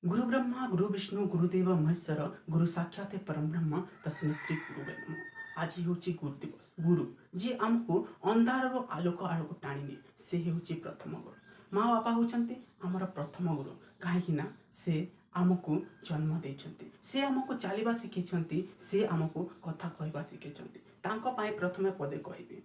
ଗୁରୁ ବ୍ରହ୍ମା, ଗୁରୁ ବିଷ୍ଣୁ, ଗୁରୁଦେବ ମହେଶ୍ୱର, ଗୁରୁ ସାକ୍ଷାତ ପରମ ବ୍ରହ୍ମ, ତସ୍ମୈ ଶ୍ରୀ ଗୁରୁବେ ନମଃ। ଆଜି ହେଉଛି ଗୁରୁ ଦିବସ। ଗୁରୁ ଯିଏ ଆମକୁ ଅନ୍ଧାରରୁ ଆଲୋକ ଆଡ଼କୁ ଟାଣିନିଏ, ସେ ହେଉଛି ପ୍ରଥମ ଗୁରୁ। ମା ବାପା ହେଉଛନ୍ତି ଆମର ପ୍ରଥମ ଗୁରୁ, କାହିଁକି ନା ସେ ଆମକୁ ଜନ୍ମ ଦେଇଛନ୍ତି, ସେ ଆମକୁ ଚାଲିବା ଶିଖେଇଛନ୍ତି, ସେ ଆମକୁ କଥା କହିବା ଶିଖେଇଛନ୍ତି। ତାଙ୍କ ପାଇଁ ପ୍ରଥମେ ପଦେ କହିବି।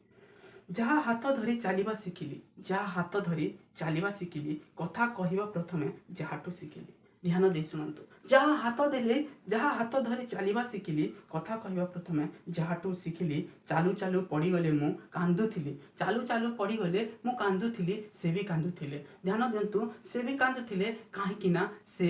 ଯାହା ହାତ ଧରି ଚାଲିବା ଶିଖିଲି, ଯାହା ହାତ ଧରି ଚାଲିବା ଶିଖିଲି, କଥା କହିବା ପ୍ରଥମେ ଯାହାଠୁ ଶିଖିଲି। ଧ୍ୟାନ ଦେଇ ଶୁଣନ୍ତୁ। ଯାହା ହାତ ଦେଲେ, ଯାହା ହାତ ଧରି ଚାଲିବା ଶିଖିଲି, କଥା କହିବା ପ୍ରଥମେ ଯାହାଠୁ ଶିଖିଲି, ଚାଲୁ ଚାଲୁ ପଡ଼ିଗଲେ ମୁଁ କାନ୍ଦୁଥିଲି, ଚାଲୁ ଚାଲୁ ପଡ଼ିଗଲେ ମୁଁ କାନ୍ଦୁଥିଲି, ସେ ବି କାନ୍ଦୁଥିଲେ। ଧ୍ୟାନ ଦିଅନ୍ତୁ, ସେ ବି କାନ୍ଦୁଥିଲେ, କାହିଁକି ନା ସେ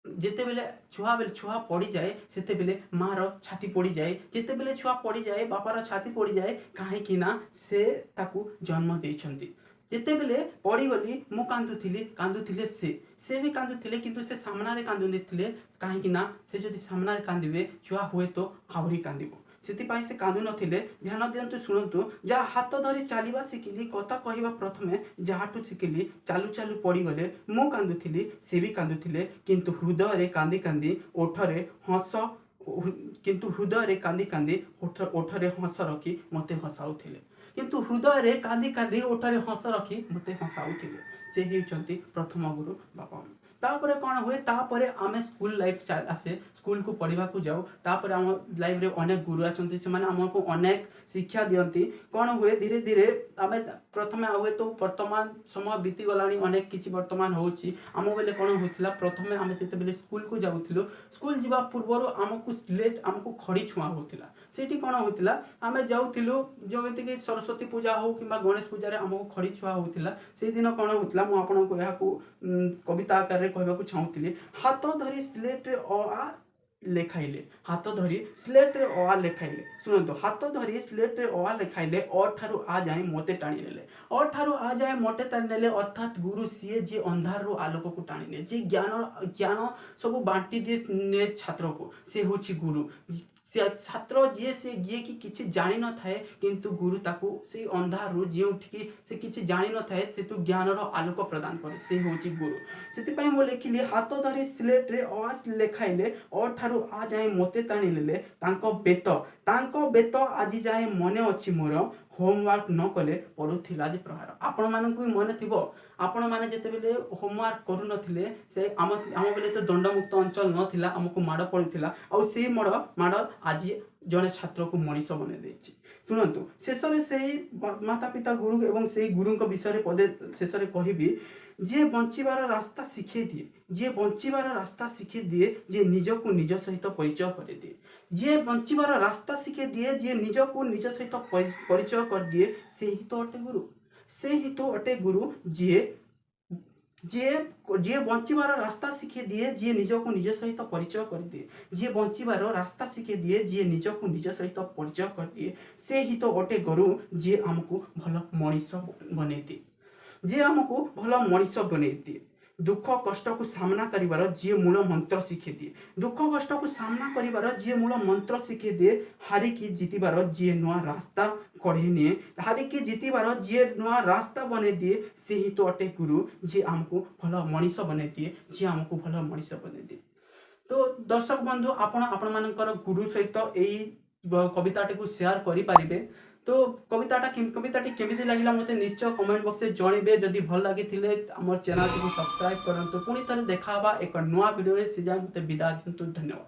ଯେତେବେଳେ ଛୁଆ ବେଳେ ଛୁଆ ପଡ଼ିଯାଏ, ସେତେବେଳେ ମାର ଛାତି ପଡ଼ିଯାଏ। ଯେତେବେଳେ ଛୁଆ ପଡ଼ିଯାଏ, ବାପାର ଛାତି ପଡ଼ିଯାଏ, କାହିଁକି ନା ସେ ତାକୁ ଜନ୍ମ ଦେଇଛନ୍ତି। ଯେତେବେଳେ ପଡ଼ିଗଲି ମୁଁ କାନ୍ଦୁଥିଲି, କାନ୍ଦୁଥିଲେ ସେ, ସେ ବି କାନ୍ଦୁଥିଲେ, କିନ୍ତୁ ସେ ସାମ୍ନାରେ କାନ୍ଦୁନଥିଲେ, କାହିଁକି ନା ସେ ଯଦି ସାମ୍ନାରେ କାନ୍ଦିବେ, ଛୁଆ ହୁଏତ ଆହୁରି କାନ୍ଦିବ। ସେଥିପାଇଁ ସେ କାନ୍ଦୁନଥିଲେ। ଧ୍ୟାନ ଦିଅନ୍ତୁ, ଶୁଣନ୍ତୁ। ଯାହା ହାତ ଧରି ଚାଲିବା ଶିଖିଲି, କଥା କହିବା ପ୍ରଥମେ ଯାହାଠୁ ଶିଖିଲି, ଚାଲୁ ଚାଲୁ ପଡ଼ିଗଲେ ମୁଁ କାନ୍ଦୁଥିଲି, ସେ ବି କାନ୍ଦୁଥିଲେ, କିନ୍ତୁ ହୃଦୟରେ କାନ୍ଦି କାନ୍ଦି ଓଠରେ ହସ, କିନ୍ତୁ ହୃଦୟରେ କାନ୍ଦି କାନ୍ଦି ଓଠରେ ହସ ରଖି ମୋତେ ହସାଉଥିଲେ। କିନ୍ତୁ ହୃଦୟରେ କାନ୍ଦି କାନ୍ଦି ଓଠରେ ହସ ରଖି ମୋତେ ହସାଉଥିଲେ। ସେ ହେଉଛନ୍ତି ପ୍ରଥମ ଗୁରୁ ବାପା ମା। ତାପରେ କ'ଣ ହୁଏ? ତାପରେ ଆମେ ସ୍କୁଲ ଲାଇଫ୍ ଆସେ, ସ୍କୁଲକୁ ପଢ଼ିବାକୁ ଯାଉ। ତାପରେ ଆମ ଲାଇଫ୍ରେ ଅନେକ ଗୁରୁ ଅଛନ୍ତି, ସେମାନେ ଆମକୁ ଅନେକ ଶିକ୍ଷା ଦିଅନ୍ତି। କ'ଣ ହୁଏ? ଧୀରେ ଧୀରେ ଆମେ ପ୍ରଥମେ ହୁଏତ ବର୍ତ୍ତମାନ ସମୟ ବିତିଗଲାଣି, ଅନେକ କିଛି ବର୍ତ୍ତମାନ ହେଉଛି। ଆମ ବେଳେ କ'ଣ ହେଉଥିଲା? ପ୍ରଥମେ ଆମେ ଯେତେବେଳେ ସ୍କୁଲକୁ ଯାଉଥିଲୁ, ସ୍କୁଲ ଯିବା ପୂର୍ବରୁ ଆମକୁ ସ୍ଲେଟ୍, ଆମକୁ ଖଡ଼ି ଛୁଆଁ ହେଉଥିଲା। ସେଇଠି କ'ଣ ହେଉଥିଲା? ଆମେ ଯାଉଥିଲୁ, ଯେମିତିକି ସରସ୍ୱତୀ ପୂଜା ହେଉ କିମ୍ବା ଗଣେଶ ପୂଜାରେ ଆମକୁ ଖଡ଼ି ଛୁଆଁ ହେଉଥିଲା। ସେଇଦିନ କ'ଣ ହେଉଥିଲା? ମୁଁ ଆପଣଙ୍କୁ ଏହାକୁ କବିତା ଆକାରରେ କହିବାକୁ ଚାହୁଁଥିଲି। ହାତ ଧରି ସ୍ଲେଟ୍ରେ ଅ ଆ ଲେଖାଇଲେ, ହାତ ଧରି ସ୍ଲେଟ୍ରେ ଅ ଆ ଲେଖାଇଲେ। ଶୁଣନ୍ତୁ, ହାତ ଧରି ସ୍ଲେଟ୍ରେ ଅ ଆ ଲେଖାଇଲେ, ଅ ଠାରୁ ଆ ଯାଏଁ ମୋତେ ଟାଣିନେଲେ, ଅ ଠାରୁ ଆ ଯାଏଁ ମୋତେ ଟାଣିନେଲେ। ଅର୍ଥାତ୍ ଗୁରୁ ସିଏ ଯିଏ ଅନ୍ଧାରରୁ ଆଲୋକକୁ ଟାଣିନିଏ, ଯିଏ ଜ୍ଞାନ ସବୁ ବାଣ୍ଟି ଦିଏ ଛାତ୍ରକୁ, ସେ ହେଉଛି ଗୁରୁ। ସେ ଛାତ୍ର ଯିଏ, ସେ ଯିଏକି କିଛି ଜାଣିନଥାଏ, କିନ୍ତୁ ଗୁରୁ ତାକୁ ସେଇ ଅନ୍ଧାରରୁ, ଯେଉଁଠିକି ସେ କିଛି ଜାଣିନଥାଏ, ସେଠୁ ଜ୍ଞାନର ଆଲୋକ ପ୍ରଦାନ କରେ, ସେ ହେଉଛି ଗୁରୁ। ସେଥିପାଇଁ ମୁଁ ଲେଖିଲି, ହାତ ଧରି ସ୍ଲେଟ୍ରେ ଅ ଆ ଲେଖାଇଲେ, ଅ ଠାରୁ ଆ ଯାଏଁ ମୋତେ ଟାଣିନେଲେ, ତାଙ୍କ ବେତ ଆଜି ଯାଏଁ ମନେ ଅଛି ମୋର, ହୋମୱାର୍କ ନ କଲେ ପଡ଼ୁଥିଲା ଯେ ପ୍ରହାର। ଆପଣମାନଙ୍କୁ ବି ମନେ ଥିବ, ଆପଣମାନେ ଯେତେବେଳେ ହୋମୱାର୍କ କରୁନଥିଲେ, ସେ ଆମ ବେଳେ ତ ଦଣ୍ଡମୁକ୍ତ ଅଞ୍ଚଳ ନଥିଲା, ଆମକୁ ମାଡ଼ ପଡ଼ୁଥିଲା। ଆଉ ସେଇ ମାଡ଼ ଆଜି ଜଣେ ଛାତ୍ରକୁ ମଣିଷ ବନେଇ ଦେଇଛି। ଶୁଣନ୍ତୁ, ଶେଷରେ ସେଇ ମାତା ପିତା ଗୁରୁ ଏବଂ ସେଇ ଗୁରୁଙ୍କ ବିଷୟରେ ପଦେ ଶେଷରେ କହିବି। ଯିଏ ବଞ୍ଚିବାର ରାସ୍ତା ଶିଖେଇ ଦିଏ, ଯିଏ ବଞ୍ଚିବାର ରାସ୍ତା ଶିଖେଇ ଦିଏ, ଯିଏ ନିଜକୁ ନିଜ ସହିତ ପରିଚୟ କରିଦିଏ, ଯିଏ ବଞ୍ଚିବାର ରାସ୍ତା ଶିଖେଇ ଦିଏ, ଯିଏ ନିଜକୁ ନିଜ ସହିତ ପରିଚୟ କରିଦିଏ, ସେ ହିଁ ତ ଅଟେ ଗୁରୁ। ସେ ହିଁ ତ ଅଟେ ଗୁରୁ। ଯିଏ ଯିଏ ଯିଏ ବଞ୍ଚିବାର ରାସ୍ତା ଶିଖେଇ ଦିଏ, ଯିଏ ନିଜକୁ ନିଜ ସହିତ ପରିଚୟ କରିଦିଏ, ଯିଏ ବଞ୍ଚିବାର ରାସ୍ତା ଶିଖେଇ ଦିଏ, ଯିଏ ନିଜକୁ ନିଜ ସହିତ ପରିଚୟ କରିଦିଏ, ସେ ହିଁ ତ ଅଟେ ଗୁରୁ, ଯିଏ ଆମକୁ ଭଲ ମଣିଷ ବନେଇ ଦିଏ, ଯିଏ ଆମକୁ ଭଲ ମଣିଷ ବନେଇ ଦିଏ। ଦୁଃଖ କଷ୍ଟକୁ ସାମ୍ନା କରିବାର ଯିଏ ମୂଳ ମନ୍ତ୍ର ଶିଖେଇ ଦିଏ, ଦୁଃଖ କଷ୍ଟକୁ ସାମ୍ନା କରିବାର ଯିଏ ମୂଳ ମନ୍ତ୍ର ଶିଖେଇ ଦିଏ, ହାରିକି ଜିତିବାର ଯିଏ ନୂଆ ରାସ୍ତା କଢ଼େଇ ନିଏ, ହାରିକି ଜିତିବାର ଯିଏ ନୂଆ ରାସ୍ତା ବନେଇ ଦିଏ, ସେ ହିଁ ତ ଅଟେ ଗୁରୁ, ଯିଏ ଆମକୁ ଭଲ ମଣିଷ ବନେଇ ଦିଏ, ଯିଏ ଆମକୁ ଭଲ ମଣିଷ ବନେଇ ଦିଏ। ତ ଦର୍ଶକ ବନ୍ଧୁ, ଆପଣ ଆପଣମାନଙ୍କର ଗୁରୁ ସହିତ ଏଇ କବିତାଟିକୁ ସେୟାର କରିପାରିବେ। ତ କବିତାଟି କେମିତି ଲାଗିଲା, ମୋତେ ନିଶ୍ଚୟ କମେଣ୍ଟ ବକ୍ସରେ ଜଣାଇବେ। ଯଦି ଭଲ ଲାଗିଥିଲେ ଆମର ଚ୍ୟାନେଲଟିକୁ ସବସ୍କ୍ରାଇବ୍ କରନ୍ତୁ। ପୁଣି ଥରେ ଦେଖା ହେବା ଏକ ନୂଆ ଭିଡ଼ିଓରେ। ସେ ଯାଏ ମୋତେ ବିଦାୟ ଦିଅନ୍ତୁ। ଧନ୍ୟବାଦ।